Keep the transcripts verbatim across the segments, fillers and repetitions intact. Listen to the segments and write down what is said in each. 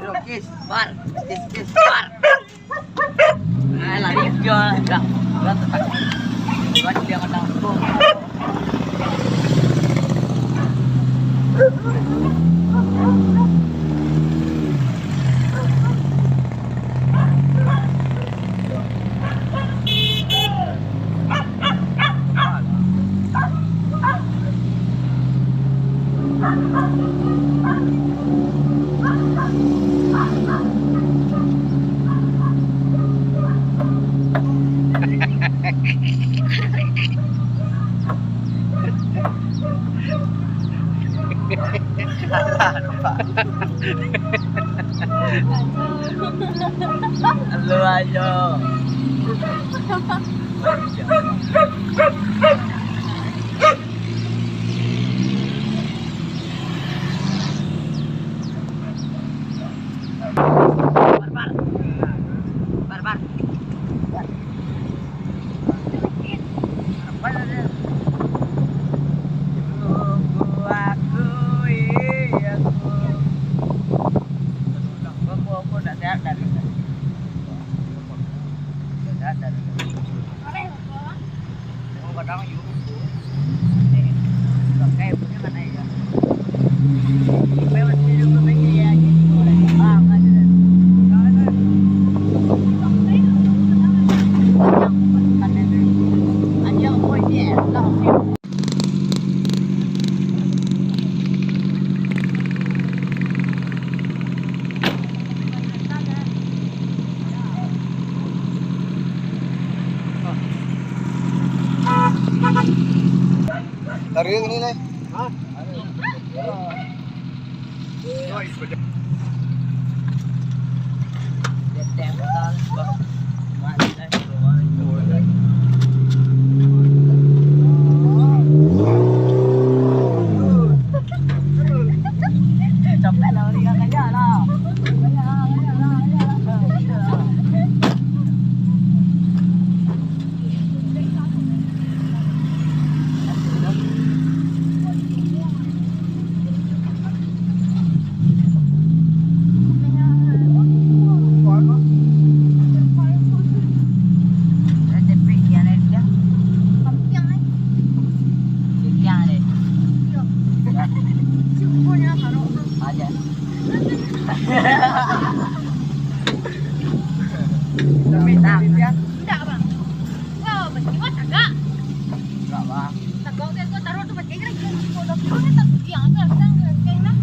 Kis, bar, kis, kis, bar. Ah, lari dia, dah, dah tetap. Dah dia menang. Alah, nampak. Halo, ayo. Bar, bar. Bar, bar. Bar. Apa ada? Tunggu aku, iya, aku. Aku, aku nak sehat dah. Nak sehat dah. Tengok kadang you. Tarik ni, Nay. Hah? Tapi tak. Indak, Bang. Wah, batiwa tagak. Tagak, Bang. Tagak, oke, gua taruh tu, batiwa lagi. Gua udah turun, tak tiang tu, bilang dia, bilang dah.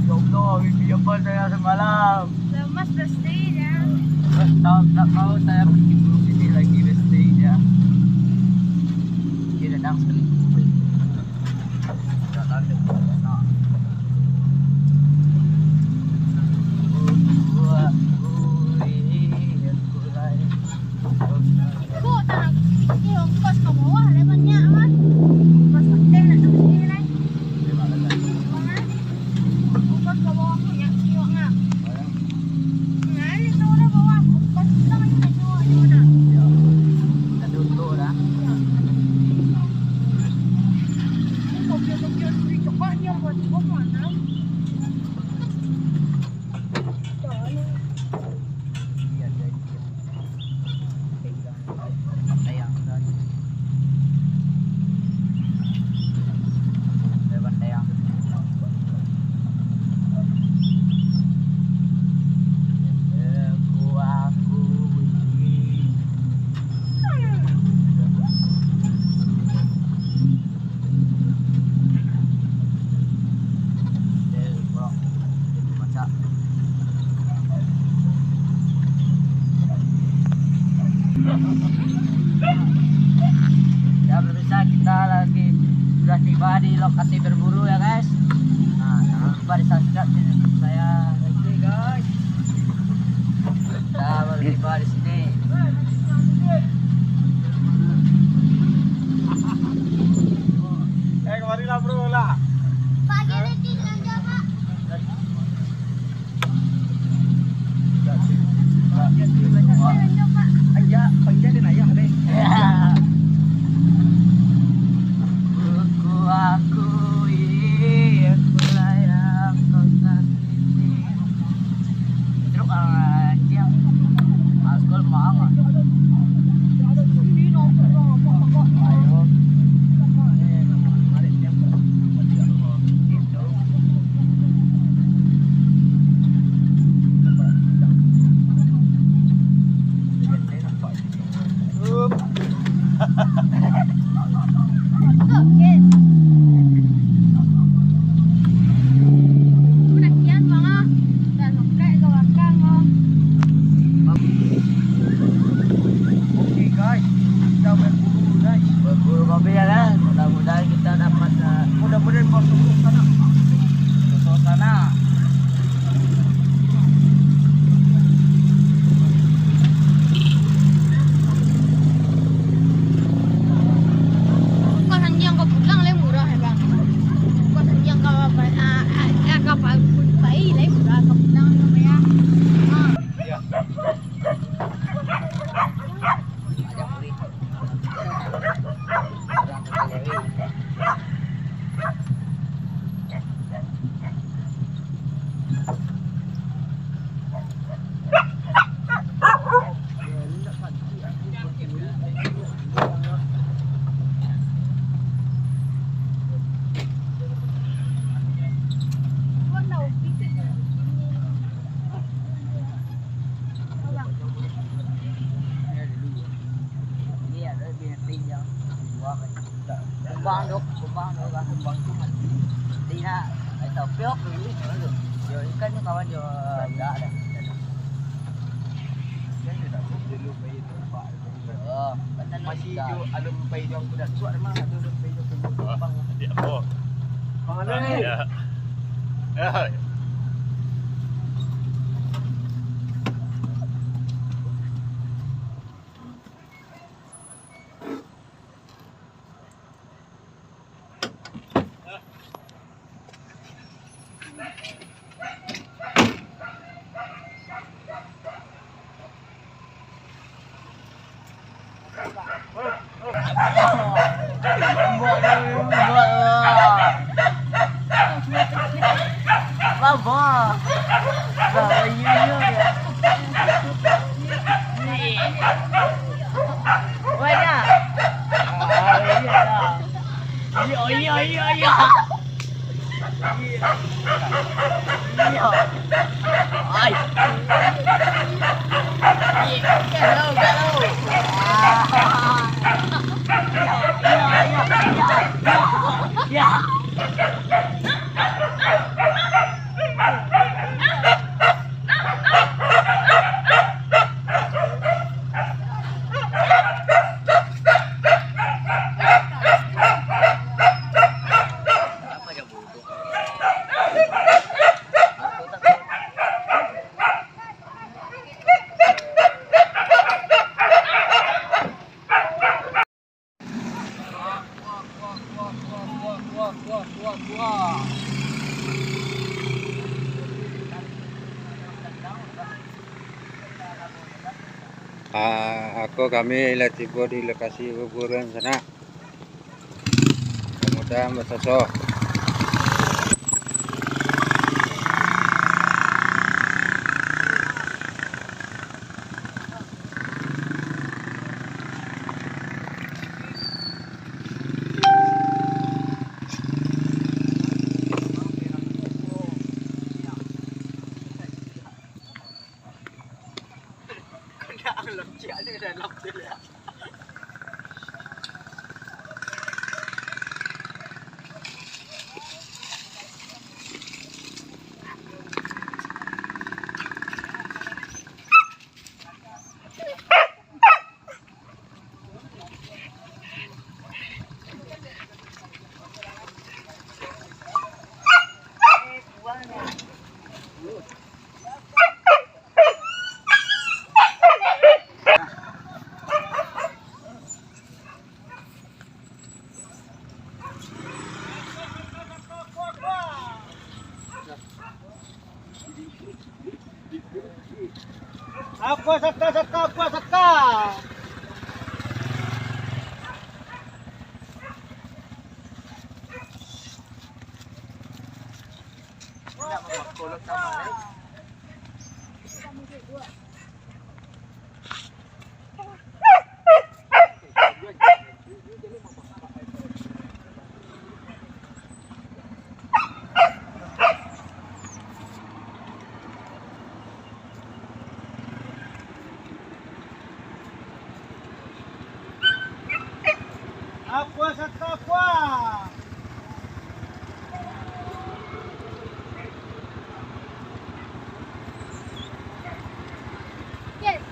Ya Allah, mimpi apa saya semalam? Lemas, bestie, ya. Eh, tahu, tak tahu saya pergi dulu sini lagi, bestie, ya. Dia datang sekali. Kok tak nak pergi ongkos ka bawah, lah banyak mah. Ongkos hotel nak sampai lai. Ongkos ka bawah banyak siok nak. Nah, ini tu dah bawah. Ongkos kita kan tak jauh, jauh dah. Dah tutup dah. Tokyo-Tokyo diberi coklatnya buat coklat mana? Ya, pemirsa, kita lagi sudah tiba di lokasi berburu, ya, guys. Nah, jangan lupa di-subscribe channel YouTube saya. Oke, guys. Kita baru tiba di sini. Eh, kemarilah, bro, lah. Pak, dia nanti belanja, Pak. Belanja, Pak. Aja, panggil dia. Oke, guys, kita berburu, guys. Berburu babi ya, kan? Mudah-mudahan kita dapat, eh, mudah-mudahan masuk ke sana. Masuk ke sana. Kau sandiang kau pulang lai murah ya, Bang. Kau sandiang kau apa, ah, ah, ah, kau pa-, pai lai murah, kau pulang lai murah. Ah. Kumbang tu, kumbang tu, kumbang tu mati. Dia, eh, tapi aku ni tu. Yo, ikan ni kawan yo, dah, dah. Yo, kan masih jo alun pai jo kuda suak mah, tu alun pai jo kumbang. Ya, apa? Mana ni? Ya. Ya. Baba. Baba, iyo, iyo, iyo. Banyak. Ah, iyo lah. Iyo, iyo, iyo, iyo. Iyo. Iyo. Ai. Iyo, iyo, iyo, iyo. Ah. Iyo, iyo, iyo, iyo. Iyo. Ah, ako kami lah tibo di lokasi buburuan sanak. Mudah-mudahan basoso. Apa saka, saka, apa saka? Apa saka apa? Yes.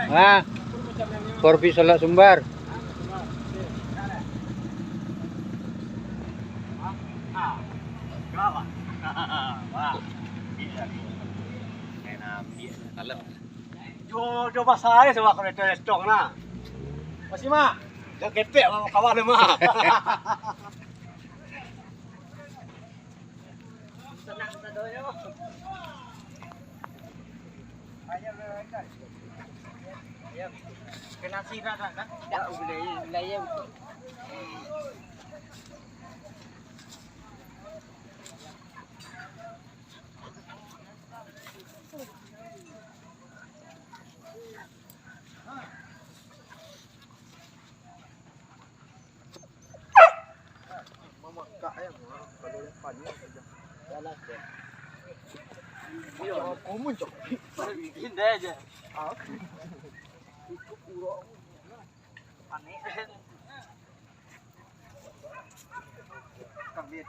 Ah, Porfi Solak Sumbar. Jo, jo basah e sabab ka retong-retong nah. Masih, Mak? Jan ketek, Mak, kawan, Mak. Sanang sadonyo. Ayam, ayam. Ayam. Kena sirah dah, kan? Tak, boleh, boleh ayam. Mamakak ayam, kalau yang panik saja. Jalan, ya. Iya, komun, Cok. Pindah aja. Ah. Ikut urok. Panik. Kabit.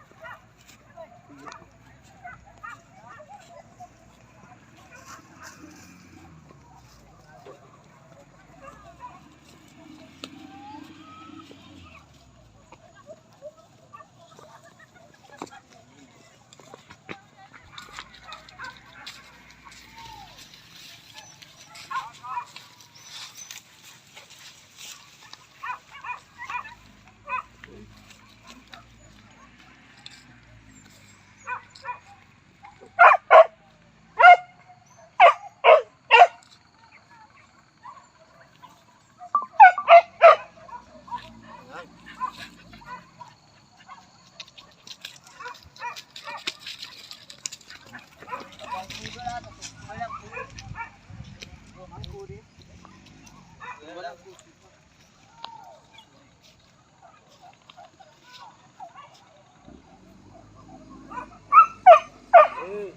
Hmm?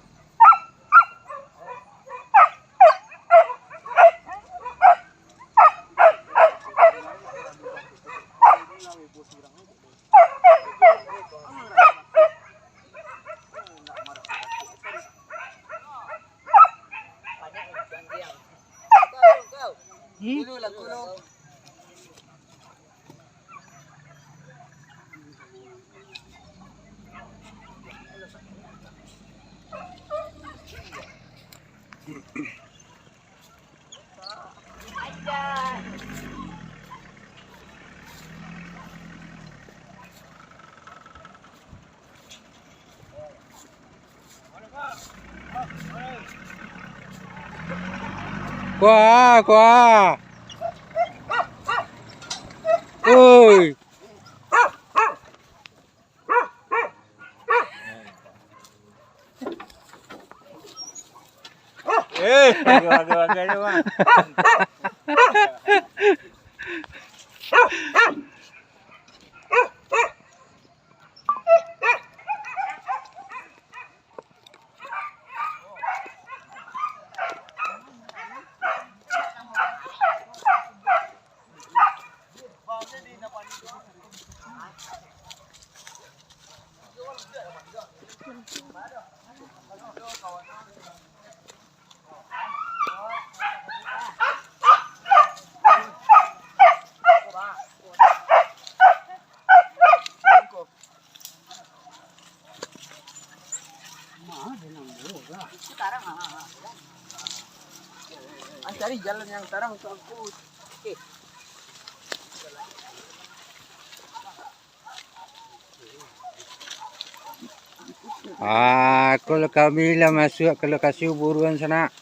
Kuah, kuah. Oi. Eh, aduh, aduh, aduh, aduh, Bang. Ah, cari jalan yang tarang untuk aku. Oke. Ah, kalau kami lah masuk ke lokasi buruan sana.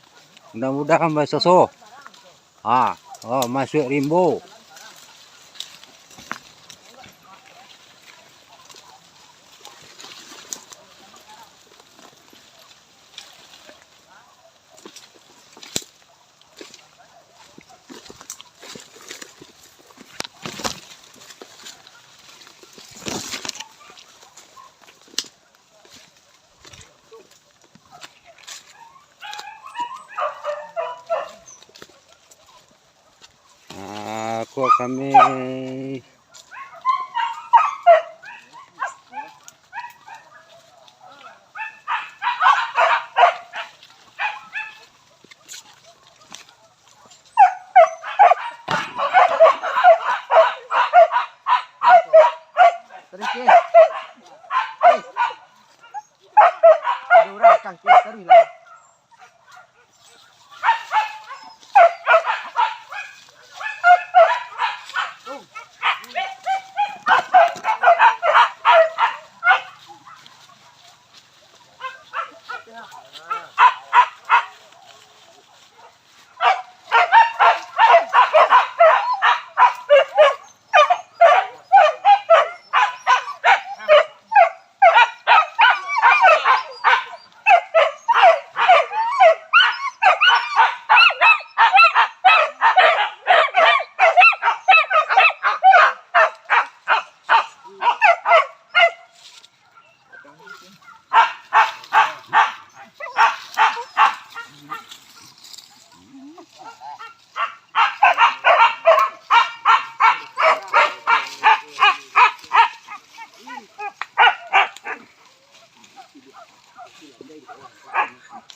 Mudah-mudahan basoso. Ah, oh, masuk rimbo. Kami. Taruih, Cik. Cik. Ado urang, Kang, Cik, taruih lah.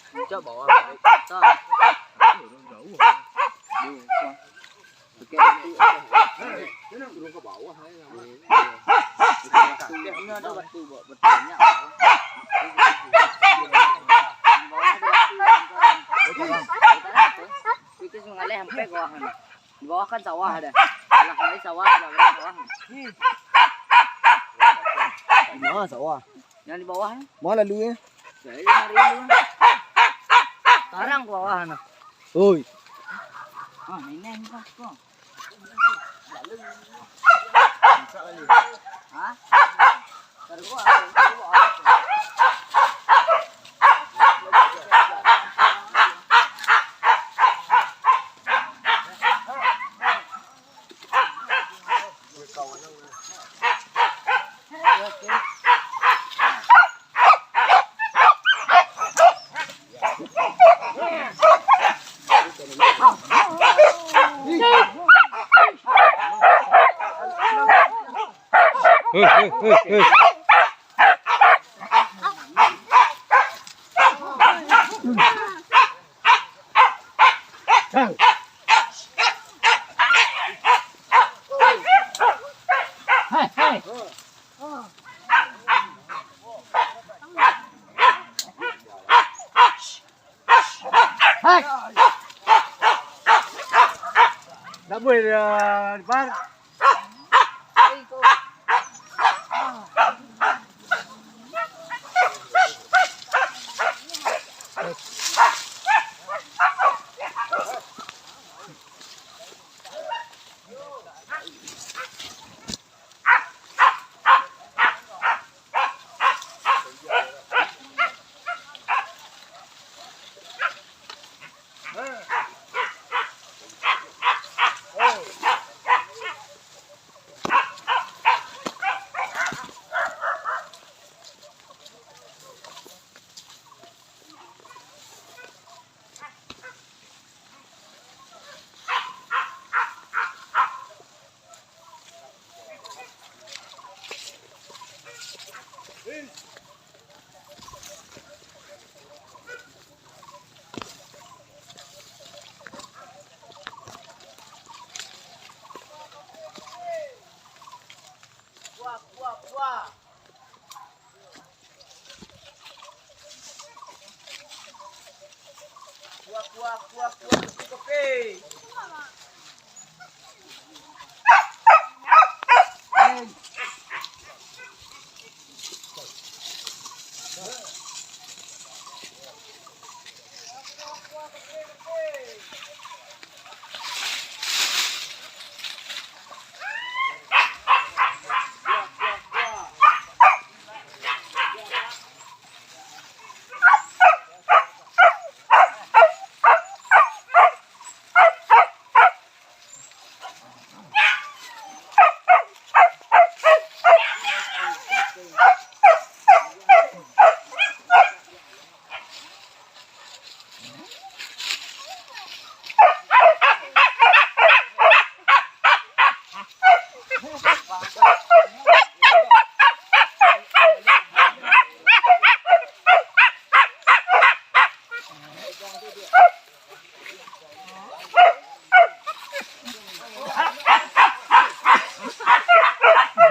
Puncak bawah, tak. Jauh. Dekat batu. Turun ke bawah, eh, lama. Ini ada batu, batu banyak. Bawah ada batu. Itu mengalih sampai ke bawah sana. Di bawah kan sawah ada. Sebelah kiri sawah, sebelah kanan sawah. Di mana sawah? Yang di bawah, eh? Mana lalu, eh? Saya lari dulu. Sekarang ke bawah, nah. Oi. Ah, ini, ini pas kok. Hah? Taruh gua, taruh gua. Hai. Tak boleh dia depan.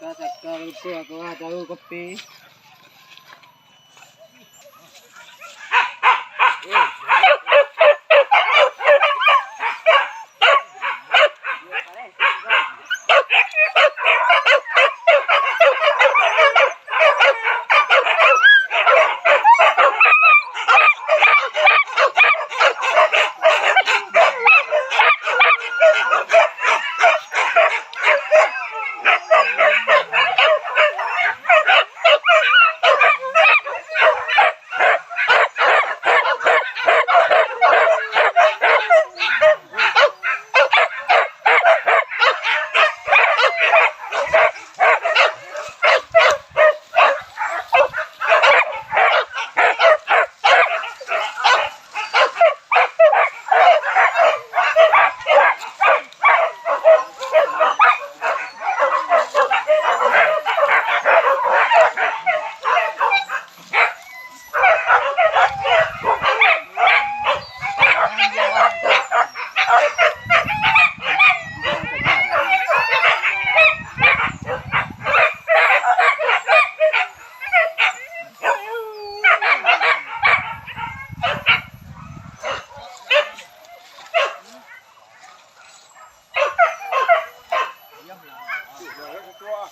Saka-saka lupo aku lah tahu kopi. Loh.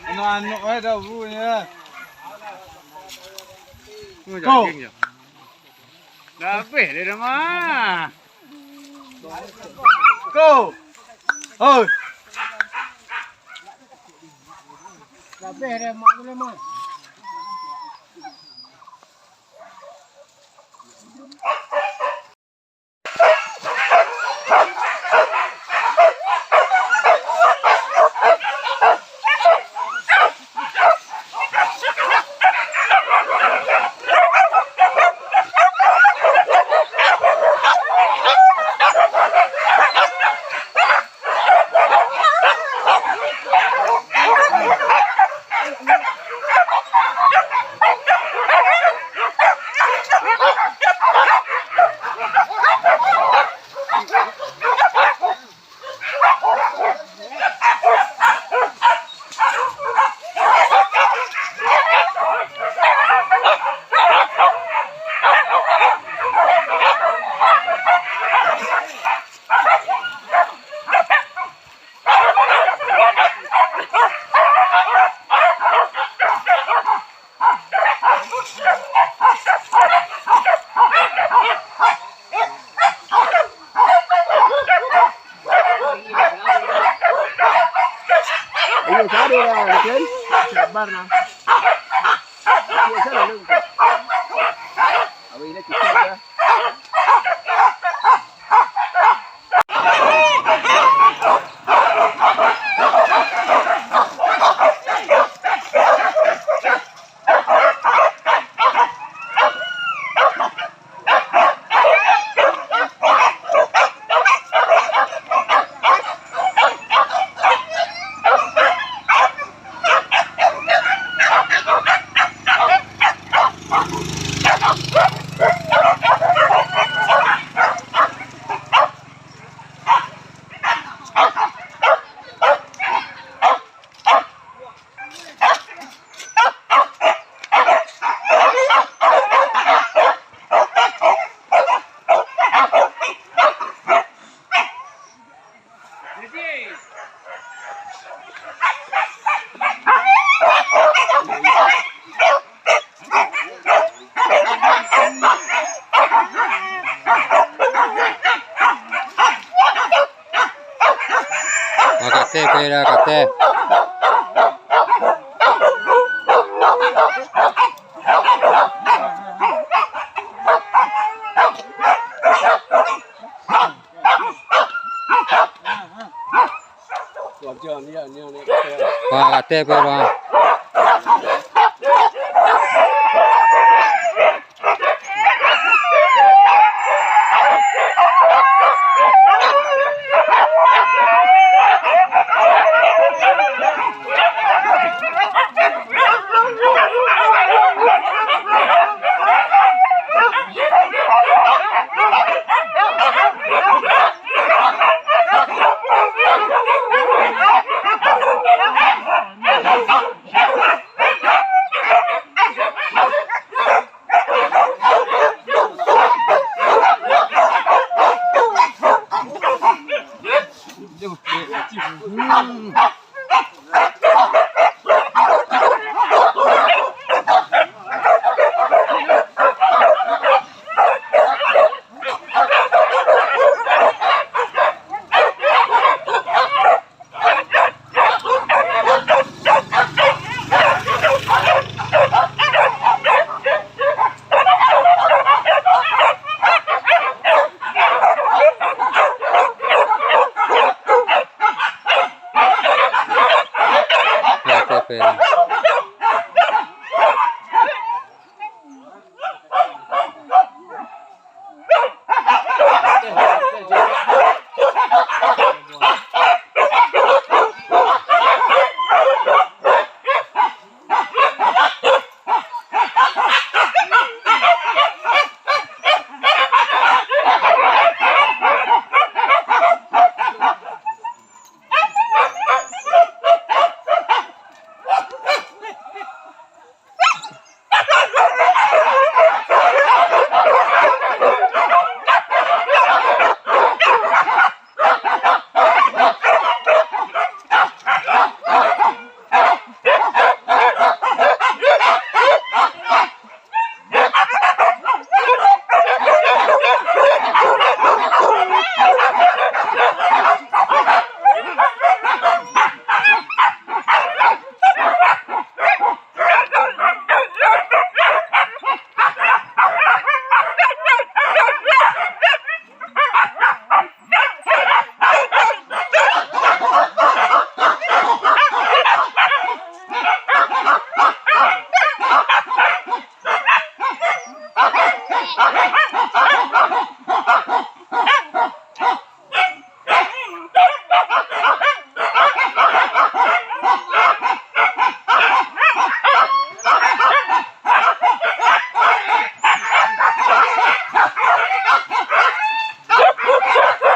Anu-anu wae dah bunyi. Tuh. Dah habis dia dah mah. Go. Hoi. Dah habis dia mak tu dah mah. Ayo, sabar lah, kan? Sabar lah. Ayo, sabar lah, kan? Awak ini kita dah. Makasih, Pira, makasih. Wah, kateh pe urang. Oke.